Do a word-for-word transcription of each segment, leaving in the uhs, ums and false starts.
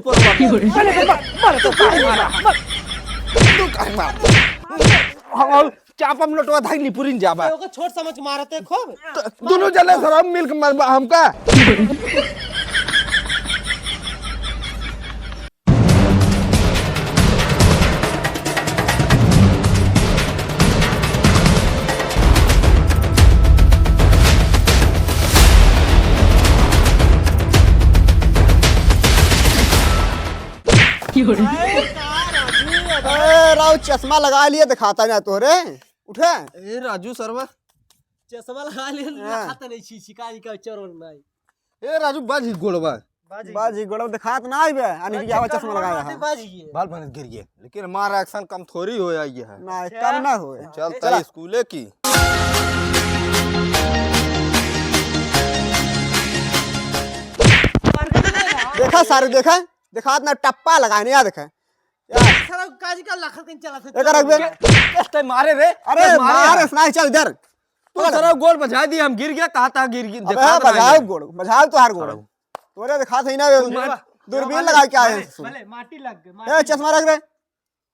तोर बाप। अरे, मार, मार, तू काहे मारा? मार। तू काहे मारा? हम चापम लोटवा धाई निपुरिन जाबा। ओके छोट समझ मारते खूब। त-, दुनू जने सर हम मिलके मरबा हमका। ए, राव, चश्मा लगा लिए, दिखाता ना तोरे। उठे। ए, राजू सरवा। चश्मा लगा लिए, हाँ। दिखाता नहीं, छी, छी, काजी का चोर नहीं। ए, राजू, बाजी गोड़वा। बाजी। बाजी गोड़वा दिखात ना आइबे, अनिल अच्छा, आवा चश्मा लगाया है। बाजी ये। बाल भनक गिर गए, लेकिन हमारा action कम थोड़ी हो आई है। ना, अच्छा। कम ना होए। चल, चला। तई स्कूले की। देखा सारे, देखा? दिखात ना, टप्पा लगाए, नहीं, या देखे। या। सारा काजी का लखत कहीं चला था, एकर चल। रखबे। के-, के-, के मारे रे? अरे, के मारे मार, है? नहीं, चल इधर। तू पकड़। सारा गोड़ बजा दी, हम गिर गया, कहा था गिर गया, अबे दिखात हाँ, नहीं बजाओ है। गोड़, बजाओ तोहार गोड़। सारा। तोरे दिखात है ना, तू मार। दूरबीन भले, लगा के आए भले, हैं। भले, माटी लग गई, ए, माटी चश्मा लग रख रे।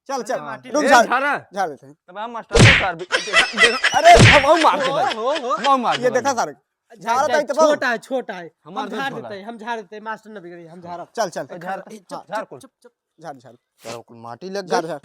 चल, चल। माटी रुक, ए, झाड़, झाड़ा। झाड़ देते हैं। तब हम मास्टर को सार भी, देखा, देखा, अरे, हम, हम मार दे हो, भाई। हो, हो। हम मार दे ये भाई। देखा सारे। जा, झाड़ा जा, ताई तब छोटा है, छोटा है। हमार हम तो झाड़ छोटा देते है। हैं, हम झाड़ देते हैं, मास्टर न बिगड़ी, हम झाड़ा। चल, चल। ए, झाड़, हाँ। चुप, झाड़ चुप, कुल। चुप, चुप। झाड़, झाड़। झाड़ कुल, माटी लग झाड़, गई। झाड़।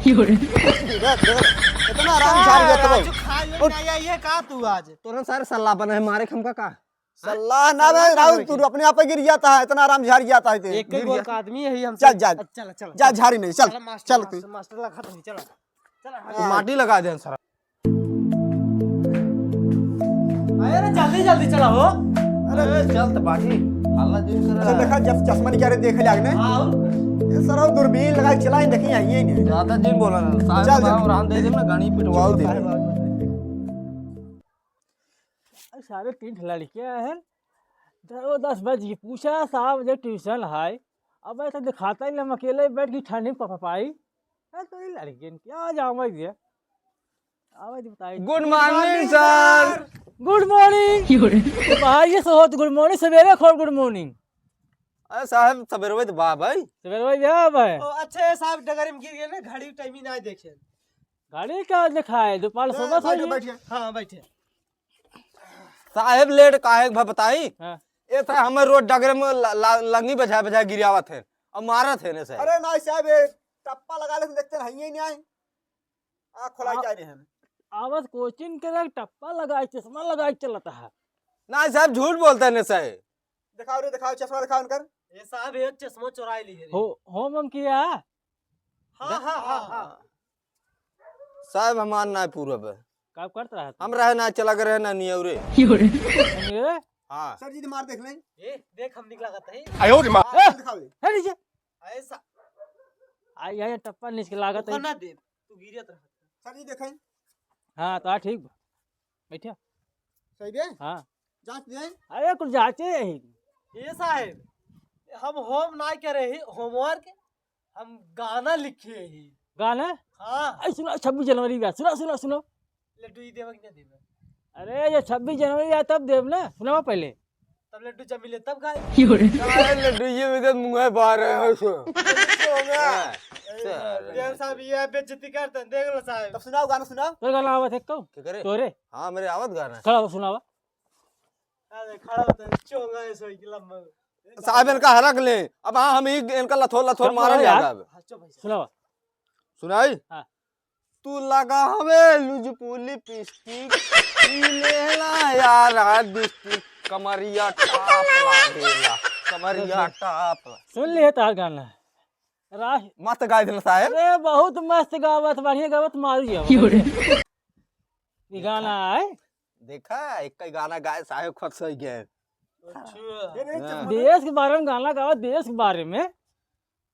इधर, इधर। इतना आराम झाड़ गया तब। राजू, खाए उठ। नहीं आई है का तू आज? तोरन सारे सल्ला बना है, मारे हमका का? सलाह ना सलाह बे, ना राहुल, बे। तू अपने आप पे गिर जाता है, इतना आराम झाड़ जाता है ते। एक ही गिर गोल गया। का आदमी है हम चल, सब। जा। अच्छा, चल, चल, जा, चल। झाड़ी नहीं, चल, चल, मास्टर, चल तू। मास्टर, मास्टर लगा था, चल। चल, हाँ। माटी लगा दे सारा। अरे, जल्दी, जल्दी चला हो। अरे, चल तो बाटी, हल्ला जिन कर अच्छा, रहा है। देखा, जब चश्मा निकाले, देख ले आगे ने। हाँ। ये सारा दूरबीन लगा के चला, ये देखिए, ये नहीं। ज्यादा जिन बोला ना, साहब चल, साहब, चल। और हम दे दे ना, गाड़ी पिटवाओ दे। साहब, अरे सारे तीन ठे लड़कियां हैं, दस, दस बज गई, पूछा साहब जो ट्यूशन है, अब ऐसा दिखाता ही हम अकेले बैठ के ठंडी में पपाई, है तो ये लड़कियन क्या जावे ये, आवे तो बताई। Good morning, sir। Good morning। बाहर ये सो होत, good morning, सवेरे खोल good morning। अरे साहब, सवेरे तो बा भाई। सवेरे बा भाई। ओ, अच्छा, ये साहब डगरी में गिर गए ना, घड़ी टाइम ही ना देखे। घड़ी का दिखाए, दोपहर हाँ, सोबत बैठ, है। बैठ गया। हाँ, बैठे। साहेब लेट काहे के भा बताई? हाँ। ए साहेब, हमें रोज डगरे में ल-, ल-, लंगी बजाए बजाए गिरावत है और मारत है ने साहेब। अरे ना साहेब, ये टप्पा लगा ले, देखते हैं, ये नहीं आए। आ, खोलाई आ, जा रहे हैं। आवत कोचिंग के रे, टप्पा लगाए, चश्मा लगाए चलता है। ना साहेब, झूठ बोलते हैं ने साहेब। दिखाओ रे, दिखाओ, चश्मा दिखाओ उनकर। ये साहेब, ये चश्मा चुराई ली है रे। हो, हो मम किया? हाँ, हाँ, हाँ, हाँ। साहेब, हमार ना पूरब है। का करत रहा तू? हम रहे ना, चला गए रहे ना, नियौरे। नियौरे? हाँ। सर जी, मार देख लें। ए, देख, हम निकला करते हैं। आयो रे माँ। हाँ, दिखाओ ये। है नीचे। ऐसा। आ, ये टप्पा नीचे लागत है। ना दे, तू गिरत रहा। सर जी, देखें। हाँ, तो आ, ठीक बा। बैठा। सही बे? हाँ। जांच दे। अरे, कुछ जांचे यही। ये साहेब, हम होम ना करे ही, homework। हम गाना लिखे ही। गाना? हाँ। ऐ सुना, छब्बीस जनवरी बा। सुना, सुना, सुना। लड्डू ई देवे कि ना देवे? अरे, ये छब्बीस जनवरी आ तब देव ना। सुनावा पहले। तब लड्डू जमीले तब गाए। काहे लड्डू ये भी तो मुंह है बाहर है, हो सो। हो गया। हाँ, सर। देव साहब, ये बेइज्जती करते हैं, देख लो साहब। तब सुनाओ, गाना सुनाओ। तोर गाना आवत है कौ? क्या करे? तोरे? हाँ, मेरे आवत गाना। खड़ा हो, सुनावा। अरे, खड़ा होता है, चोंगा है सोई की लंबा। साहब, इनका हरक ले। अब हाँ, हम ही इनका लथोर, लथोर चुप मारा रहो यार। जाएगा अब। हाँ, चुप भाई साहब। सुनावा। सुनाई? हाँ। तू लगावे लुजपू लिपस्टिक, ई लेला यार डिस्ट्रिक्ट, कमरिया टाप लागेला, कमरिया टाप। सुन लिए तार गाना। राह- मस्त गाए थे ना साहेब। अरे, बहुत मस्त गावत, बढ़िया गावत, मारू जाओ। क्यों रे? ये गाना है। देखा, एक ही गाना गाए, साहेब खुश हो गए। अच्छा। हाँ। देश के बारे में गाना गावा, देश के बारे में।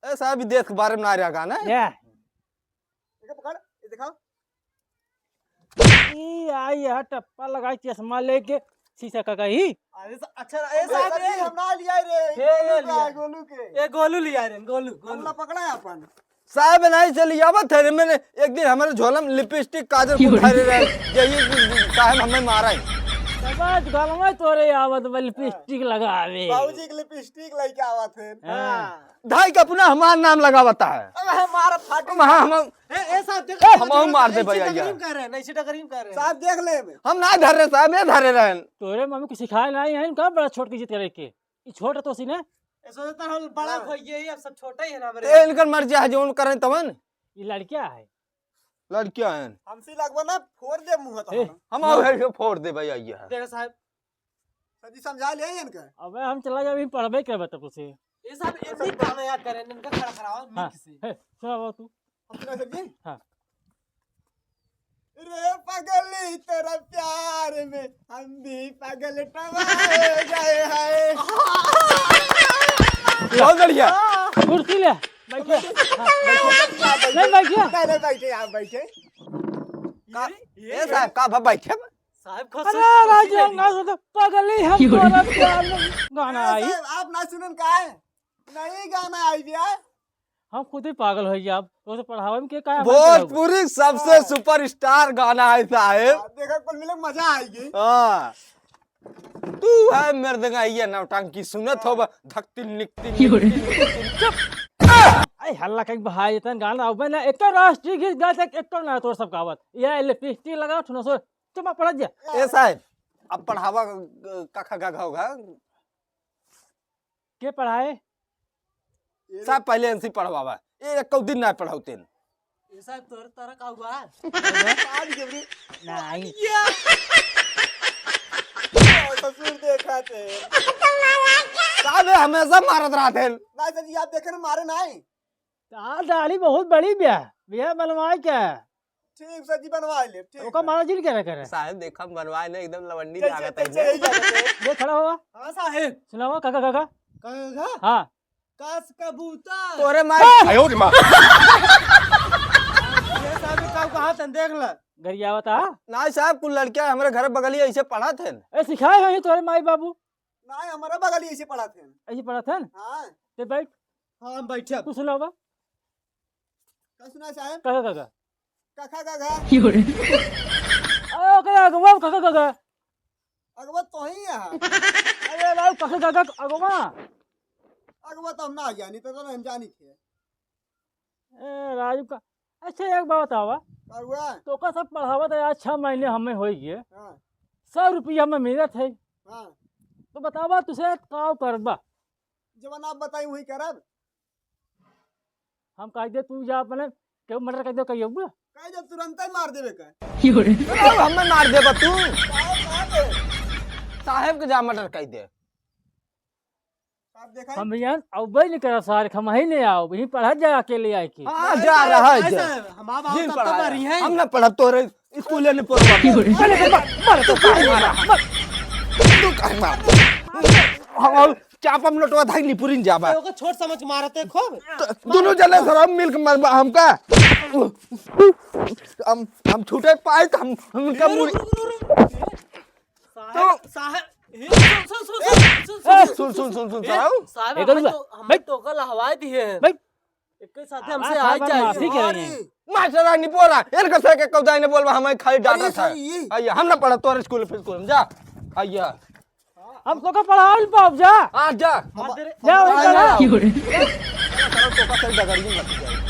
ए साहब, ई देश के बारे में ना रहा गाना। या। देखा, पकड़, ये दिखाओ। ई आई यह टप्पा लगाई, चश्मा लेके, शीशा का कही। अरे सा-, अच्छा, ए साहब, सर जी, ये हम ना लिया रे, हे, गोलू ले का, लिया। गोलू के। ए, गोलू लिया रे, गोलू, गोलू। हमला पकड़ा है अपन। साहब, नहीं चली आवत है रे, मैंने एक दिन हमारे झोला में लिपस्टिक, काजल कुल धरे रहे, यही साहब हमें मारा है। बस गलवा तोरे आवत बा लिपस्टिक लगावे। बाबूजी के लिपस्टिक लेके आवत है। हाँ। धाई का अपना हमार नाम लगावता है। अब हमारा फाटी। हम, हम, हम, ए, ए साहब, देख, ए, हम मार दे ऐसे भैया, टकरीम कर रहे हैं, ऐसे टकरीम कर रहे हैं। साहब, देख ले। हम ना धर रहे साहब, ये धरे रहन। तोरे मम्मी को सिखाए ना है, इनका बड़ा छोट की जिद करे के। ई छोट तो सी ने। ऐसा तो हम बड़ा हाँ। हो गए, अब सब छोटा ही है ना मेरे। ए, इनकर मर्जी है, जौन करें तवन। ई लड़किया है। लड़किया है। हमसे लगवा ना, फोड़ दे मुंह तो ए। हम। हम आओ है, फोड़ दे भाई, आइए। देखो साहब, सर जी, समझा ले इनका। अबे हम चला जाबे, पढ़बे करबे तब से। ये सब इतनी गाना याद करें, इनका खड़ा कराओ, हाँ, नीक से। हे, सुना बाबू तू। हम सुना सर जी? हाँ। रे पगली, तेरा प्यार में हम भी पगल टवा हो गए हैं। बहुत बढ़िया। कुर्सी ले, बैठिए। हाँ, बैठिए। नहीं, बैठिए। नहीं, नहीं, बैठे, आप बैठे। का, ये, ए साहब, का भा बैठे? साहब, खुश अरे हो, खुश राजू, रहिए। ना सुन, पगली हम तोरा प्यार में गाना ए आई। साहब, आप ना सुनन का है? नहीं गाना आई भैया। हम खुद ही पागल हो गया, अब तो से पढ़ावे में के का है, भोजपुरी सबसे हाँ। सुपरस्टार गाना है साहेब। हाँ, देखा कुल मिले मजा आएगी। हाँ। तू है मर्दंगा, ये नौटंकी सुनत हो बा, धक तिन निक तिन निक तिन निक तिन। चुप। आई हल्ला कहीं भाई, इतन गाना अब ना एक राष्ट्रीय गीत गा तक एक ना तोर सब गावत। ये लिपस्टिक लगा, ठुनो सो, चुप पड़ जा। ए साहेब, अब पढ़ावा, अ, कखा गघा होगा। के पढ़ाए? ये साहब, पहले इनसे पढ़वावा। ये एक दिन ना पढ़ौतेन। ये साहब, तोर, तोरा का हुआ? आज के भी नहीं। या। ससुर देखा थे। साहब, ये हमेशा मारत रहते हैं। नहीं सर जी, आप देखे ना, मारे नहीं। आ दाढ़ी बहुत बड़ी बिया, बिया बनवाए क्या? ठीक सर जी, बनवा ले, ठीक ओका बा। मारा जिन करे करे। साहब, देखा, बनवाए ना, एकदम लवंडी जैसे लागत है तैसे जी। ही लागत है। ये खड़ा हुआ। हाँ साहेब। सुनावा, काका, काका। काका? हाँ। कास कबूतर। तोरे माई। आयो रे माँ। ये साहब, का कहा तन देख ल। गरियावत आ? ना साहब, कुल लड़कियाँ हमरे घर बगलिया ऐसे पढ़त हैं। ए, सिखाए होई तोरे माई बाबू। ना, हमारा बगलिया ऐसे पढ़त हैं। ऐसे पढ़त हैं? हाँ। ते बैठ। हाँ, हम बैठे। तू सुनावा। का सुना साहेब? काका, काका। काका, काका। अरे, ओकरे अगवा, काका, काका। अगवा तो ही है। अरे, राव, काका, काका, अगवा। अगवा तो हम ना जानी, तो, तो हम जानी थे। ए, राजू का, अच्छा, एक बात बतावा। का हुआ? तो का सब पढ़ावत है, आज छह महीने हमें होई गए। हाँ। सौ रुपया हमें मिलत है। हाँ। तो बतावा, तुसे का करबा? जवन आप बताई, वही करब। हम कह दे, तू जा अपने, केहू मर्डर कर दे, कहियो बा। कह दे, तुरंत ही मार देवे का। अरे, हमें मार देबा तू। का, का दे? साहेब के जा मर्डर कर दे। आप देखा? हम यहाँ अउबे नहीं करब सारे, हम ही नहीं आओ, यहीं पढ़ा जा अकेले आए के। हाँ, नहीं, जा नहीं, रहा है, नहीं, जा। सर, हम आप आओ जिन तब तो पढ़ा रही है। हैं। हम ना पढ़ब तोरे स्कूले नहीं पढ़ब। चले, चले, मार, मार, तू काहे मारा? मार। तू काहे मारा? हम चापम नोटवा धाई निपुरिन जाबा। ओके छोट समझ मारते खूब। त-, दोनों जने सर हम मिलके मरबा हमका। हम, हम छूटे पाए तो हम, हम उनका मुड़ी। साहब, तो साहब, ए, सुन, सुन, सुन, ए, सुन, सुन, ए, सुन, सुन, सुन, सुन, ए, साहब। साहब, ए, हमें गरुआ, तो, हमें बैठ। तो कल हवाई दिए हैं। बैठ। एक के साथ हमसे आवाज आ हमार जाए। माफी कह रहे हैं। मास्टर रानी बोला, इनका से के कौदाई ने बोलबा, हमें खाली डांटा अरे, था। सही है। आइए, हम ना पढ़ा तोरे स्कूल, फिर स्कूल में जा। आइए। हम तो का पढ़ावल पाओ जा। हाँ, जा। मार दे रे। जा, वही पढ़ाई पढ़ा। ना। की हो रे? सारा तो का सही डगरिया मत जाए।